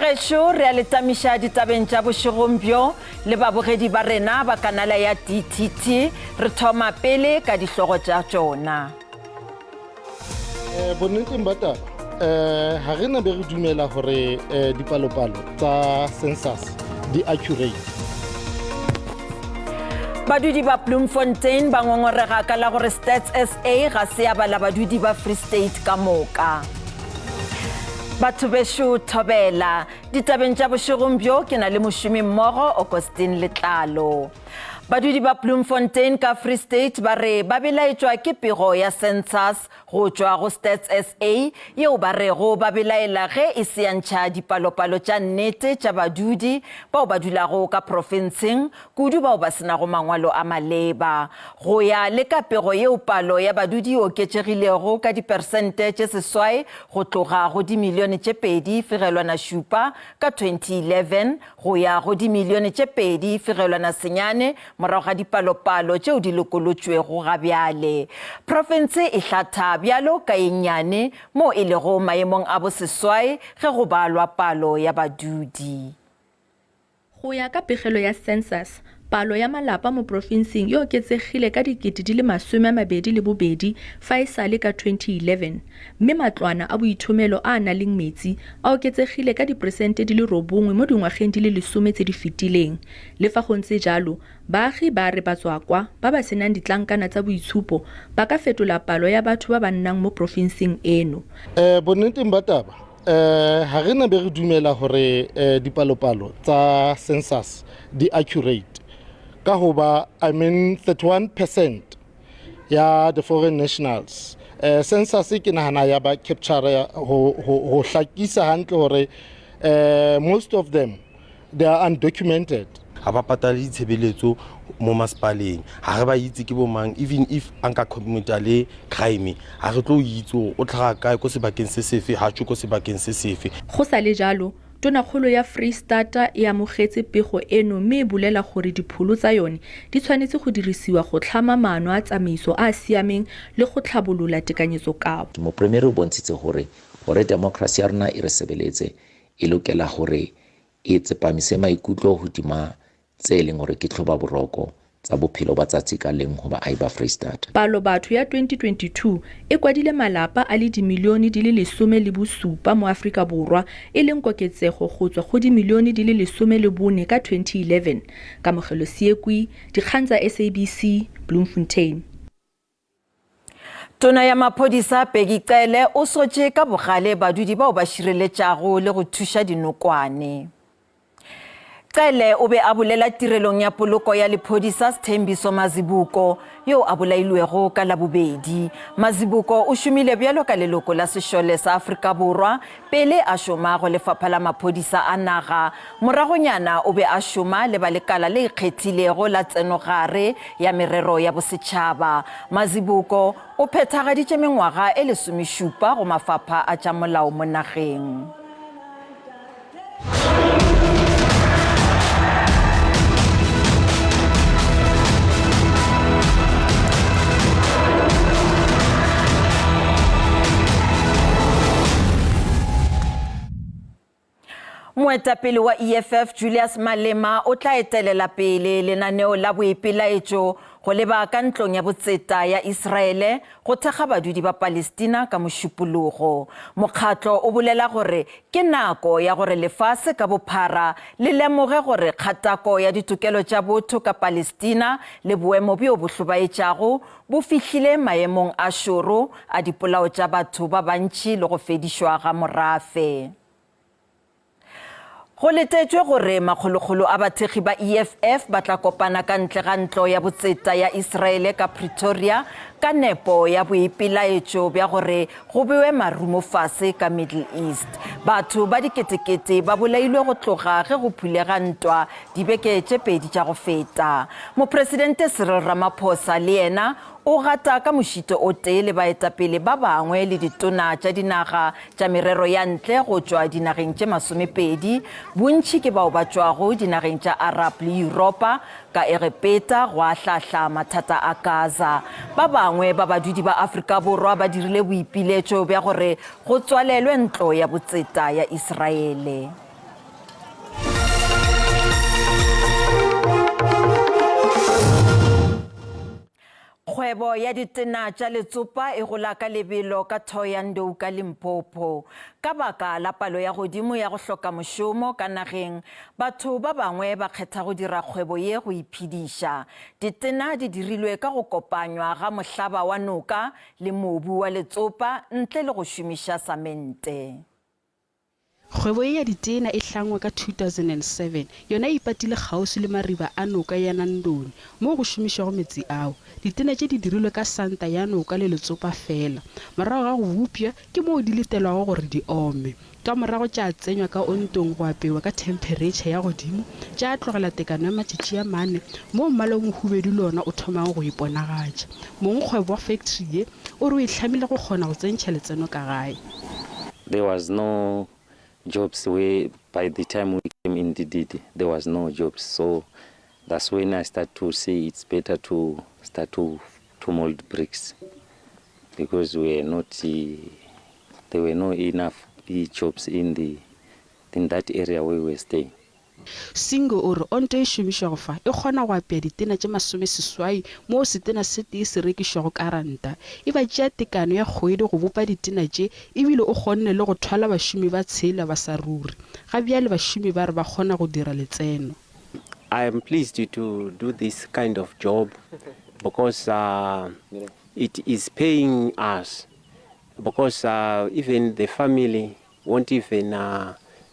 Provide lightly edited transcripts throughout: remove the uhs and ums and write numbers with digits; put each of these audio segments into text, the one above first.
Bagešo, re a le tamiša ditabeng tša bošegong bjo le babogedi ba rena ba kanala ya DTT. Re thoma pele ka dihlogo tša tšona. Eh, bonneteng ba taba eh ga re na be re dumela gore eh, dipalopalo tsa census di accurate. Badudi ba Bloemfontein ba ngongorega ka la gore Stats SA ga se ya bala badudi ba Free State ka moka. Batho bešo thobela ditabeng tša bošegong bjo ke na le mošomi mmogo Augustine Letlalo. Badudi ba Bloemfontein ka Free State ba re ba belaetšwa ke pego ya census go tšwa go Stats SA yeo ba rego ba belaela ge e se ya ntšha dipalopalo tša nnete tša badudi bao ba dulago ka profenseng, kudu bao ba se nago mangwalo a maleba. Go ya le ka pego yeo palo ya badudi e oketšegilego ka dipersente tše seswai go tloga go dimilione tše 2,7 ka 2011 go ya go dimilione tše 2,9 morago ga dipalopalo tšeo di lokolotšwego ga bjale. Profense e hlatha bjalo ka ye nnyane moo e lego maemong a boseswai ge go balwa palo ya badudi. Go ya ka pegelo ya Census, palo ya malapa mo profenseng e oketsegile ka dikete di le 22 fa e sale ka 2011, mme matlwana a boithomelo a a naleng metsi a oketsegile ka diperesente di le robongwe mo dingwageng di le lesome tse di fetileng. Le fa go ntse jalo, baagi ba re batswakwa ba ba senang ditlankana tsa boitshupo ba ka fetola palo ya batho ba ba nnang mo porofenseng eno. Bonneteng ba taba, ga re na be re dumela gore dipalopalo tsa census di accurate ka goba I mean 31 percent ya the foreign nationals. Census ke nagana ya ba capture go go hlakisa hantle gore most of them they are undocumented. Ga ba patale ditshebeletso mo masepaleng, ga re ba itse ke bomang, even if a nka commita le crime ga re tlo itse gore o tlhaga kae ko sebakeng se sefe, ga tšwe ko sebakeng se sefe. Go sa le jalo, Tonakgolo ya Freistata e amogetse pego eno mme e bolela gore dipholo tsa yone di tshwanetse go dirisiwa go tlhama maano a tsamaiso a a siameng le go tlhabolola tekanyetsokabo. Mopremiere o bontshitse hore, hore demokrasi ya rona e re sebeletse, e lokela hore e tsepamise maikutlo hodima tse e leng hore ke tlhobaboroko tsa bophelo ba tsatsi ka leng ho baahi ba Freistata. Palobatho ya 2022 e kwadile malapa a le dimilione di le 17 mo Aforika Borwa, e leng koketsego go tswa go dimilione di le 14 ka 2011. Kamogelo Seekwi, Dikgang tsa SABC, Bloemfontein. Tona ya maphodisa Bheki Cele o sotše ka bogale badudi bao ba šireletšago le go thuša dinokwane. Cele o be a bolela tirelong ya poloko ya lephodisa Sthembiso Mazibuko yo a bolailwego ka Labobedi. Mazibuko o šomile bjalo ka leloko la sešole sa Afrika Borwa pele a šoma go lefapha la maphodisa a naga. Moragonyana o be a šoma le ba lekala le ikgethilego la tsenogare ya merero ya bosetšhaba. Mazibuko o phethagaditše mengwaga e lesomešupa go mafapha a tša molao mo nageng. Moetapele wa EFF Julius Malema o tla etelela pele lenaneo la boipelaetšo go leba ka ntlong ya botseta ya Israele go thekga badudi ba Palestina ka Mošupologo. Mokgatlo o bolela gore ke nako ya gore lefase ka bophara le lemoge gore kgatako ya ditokelo tša botho ka Palestina le boemo bjo bo hlobaetšago bo fihlile maemong a šoro a dipolao tša batho ba bantši le go fedišwa ga morafe. Go letetšwe gore makgolokgolo a bathekgi ba EFF ba tla kopana ka ntle ga ntlo ya botseta ya Israele ka Pretoria ka nepo ya boipelaetšo bja gore go bewe marumo fase ka Middle East. Batho ba diketekete ba bolailwe go tloga ge go phulega ntwa dibeke tše pedi tša go feta. Mopresidente Cyril Ramaphosa le yena o gata ka mošito o tee le baetapele ba bangwe le ditona tša dinaga tša merero ya ntle go tšwa dinageng tše masomepedi, bontši ke bao ba tšwago dinageng tša Arab le Yuropa, ka Egepeta go ahlaahla mathata a Gaza. Ba bangwe ba badudi ba Afrika Borwa ba dirile boipiletšo bja gore go tswalelwe ntlo ya botseta ya Israele. Kgwebo ya ditena tša letsopa e gola ka lebelo ka Thohoyandou ka Limpopo. Ka baka la palo ya godimo ya go hloka mošomo ka nageng, batho ba bangwe ba kgetha go dira kgwebo ye go iphediša. Ditena di dirilwe ka go kopanywa ga mohlaba wa noka le mobu wa letsopa ntle le go šomiša samente. Kgwebo ye ya ditena e hlangwa ka 2007. Yona e ipatile kgauswi le mariba a noka ya Nandoni, moo go šomišwago meetse ao. Ditena tše di dirilwe ka santa ya noka le letsopa feela. Morago ga go bopša, ke moo di letelwago gore di ome. Ka morago tša tsenywa ka ontong go apewa ka thempheretšha ya godimo, tša tlogela tekano ya matšatši a mane, moo mmala o mohubedu le ona o thomago go iponagatša. Mongkgwebo wa fektri ye o re o e hlamile go kgona go tsentšha letseno ka gae. There was no jobs where by the time we came in Dididi there was no jobs so that's when I start to say it's better to start to to mold bricks because we were not there were no enough jobs in the in that area where we were staying. Singo o re onto e šomišwago fa e kgona go apea ditena tše masomeseswai moo setena se tee se rekišwago ka ranta. E ba tšea tekano ya kgwedi go bopa ditena tše ebile o kgonne le go thwala bašomi ba tshela ba sa ruri. Ga bjale bašomi ba re ba kgona go dira letseno. I am pleased to do this kind of job because it is paying us because even the family won't even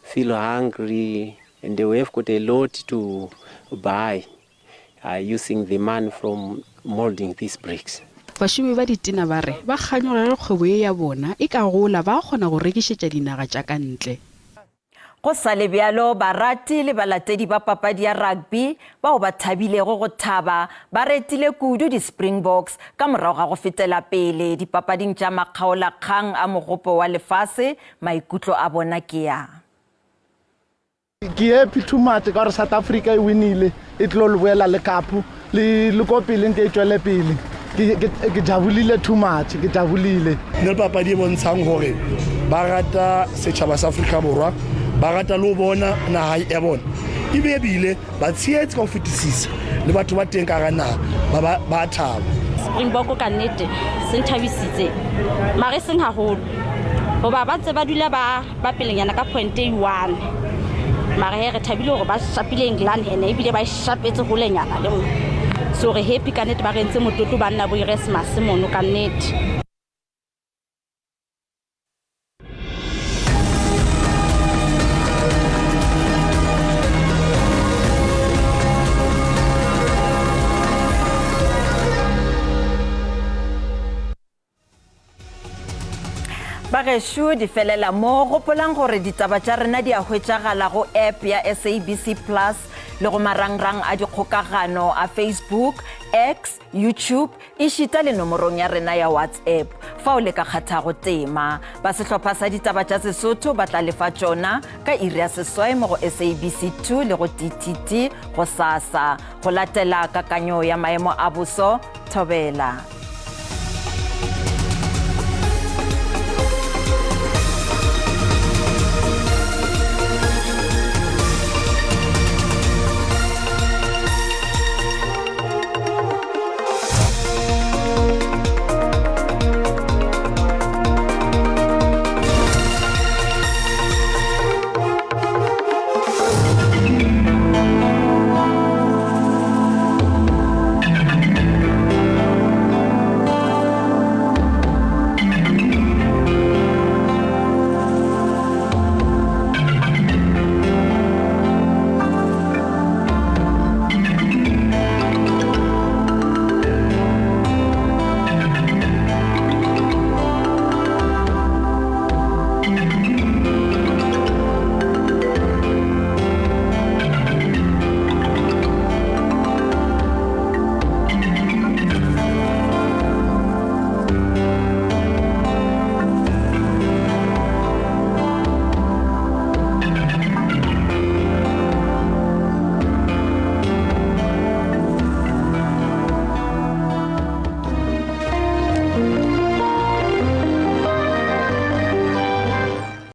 feel hungry and we have got a lot to buy using the money from molding these bricks. Bašomi ba ditena ba re ba kganyoga ge kgwebo ye ya bona e ka gola ba kgona go rekišetša dinaga tša ka ntle. Go sa le bjalo, barati le balatedi ba papadi ya rugby bao ba thabilego go thaba ba retile kudu di-Springboks ka morago ga go fetela pele dipapading tša makgaolakgang a Mogopo wa Lefase, maikutlo a bona ke a. Ke happy too much ka gore South Africa e winile e tlo le boela le cup le le ko pele nke e tšwele pele ke jabulile too much ke jabulile. Ne le papadi e bontshang gore ba rata setšhaba sa Afrika Borwa ba rata le go bona naga ya bona ebe ebile Batshehetsi ka ho fetisisa le batho ba teng ka hara naha ba ba ba thaba. Springbok ka nnete se nthabisitse mara e seng haholo hoba ba ntse ba dula ba ba pelenyana ka point e one mara he re thabile hore ba shapile England ene ebile ba e shapetse holenyana le mo so re happy ka nnete ba re entse motlotlo banna bo Erasmus mono ka nnete. Bagešo di felela mo. Gopolang gore ditaba tša rena di a hwetšagala go app ya SABC Plus le go marangrang a dikgokagano a Facebook, X, YouTube Ešita le nomorong ya rena ya WhatsApp fao le ka kgathago tema. Ba sehlopha sa ditaba tša Sesotho ba tla lefa tšona ka iri ya seswai mo go SABC 2 le go DTT gosasa. Go latela kakanyo ya maemo a boso, thobela.